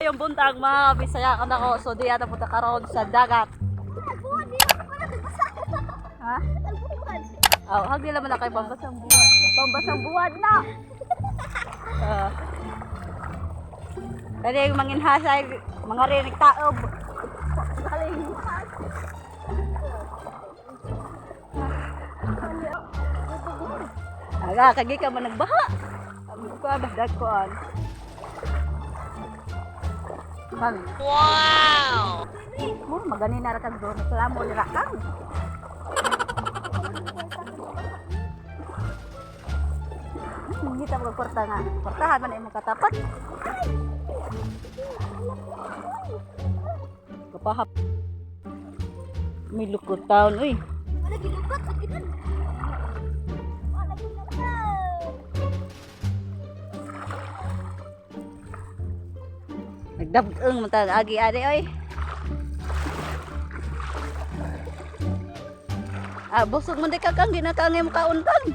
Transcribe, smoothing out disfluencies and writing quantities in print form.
Yung buntag, mga Bisaya ka na ko. So di ata punta karon sa dagat. Ha? Oh, hagdi naman na kay pambasang buwan. Pambasang buwan na. Kani yung manginhasay, mga rinig taob. Galing. Aga, kagi ka man nagbaha. Ang kuan ba dagkoan. Kang. Wow! Mo magani na ra kag do reklamo nira kang. Ngita mo kwarta nga. Kwartahan man imong katapat. Kapahap. May lukot taon uy. Wala gilukot, lagi nun. Wala gilukot. Nagdabang man tag agi ari oy. Ah, busog man di ka kang ginakangay mo kaon kang.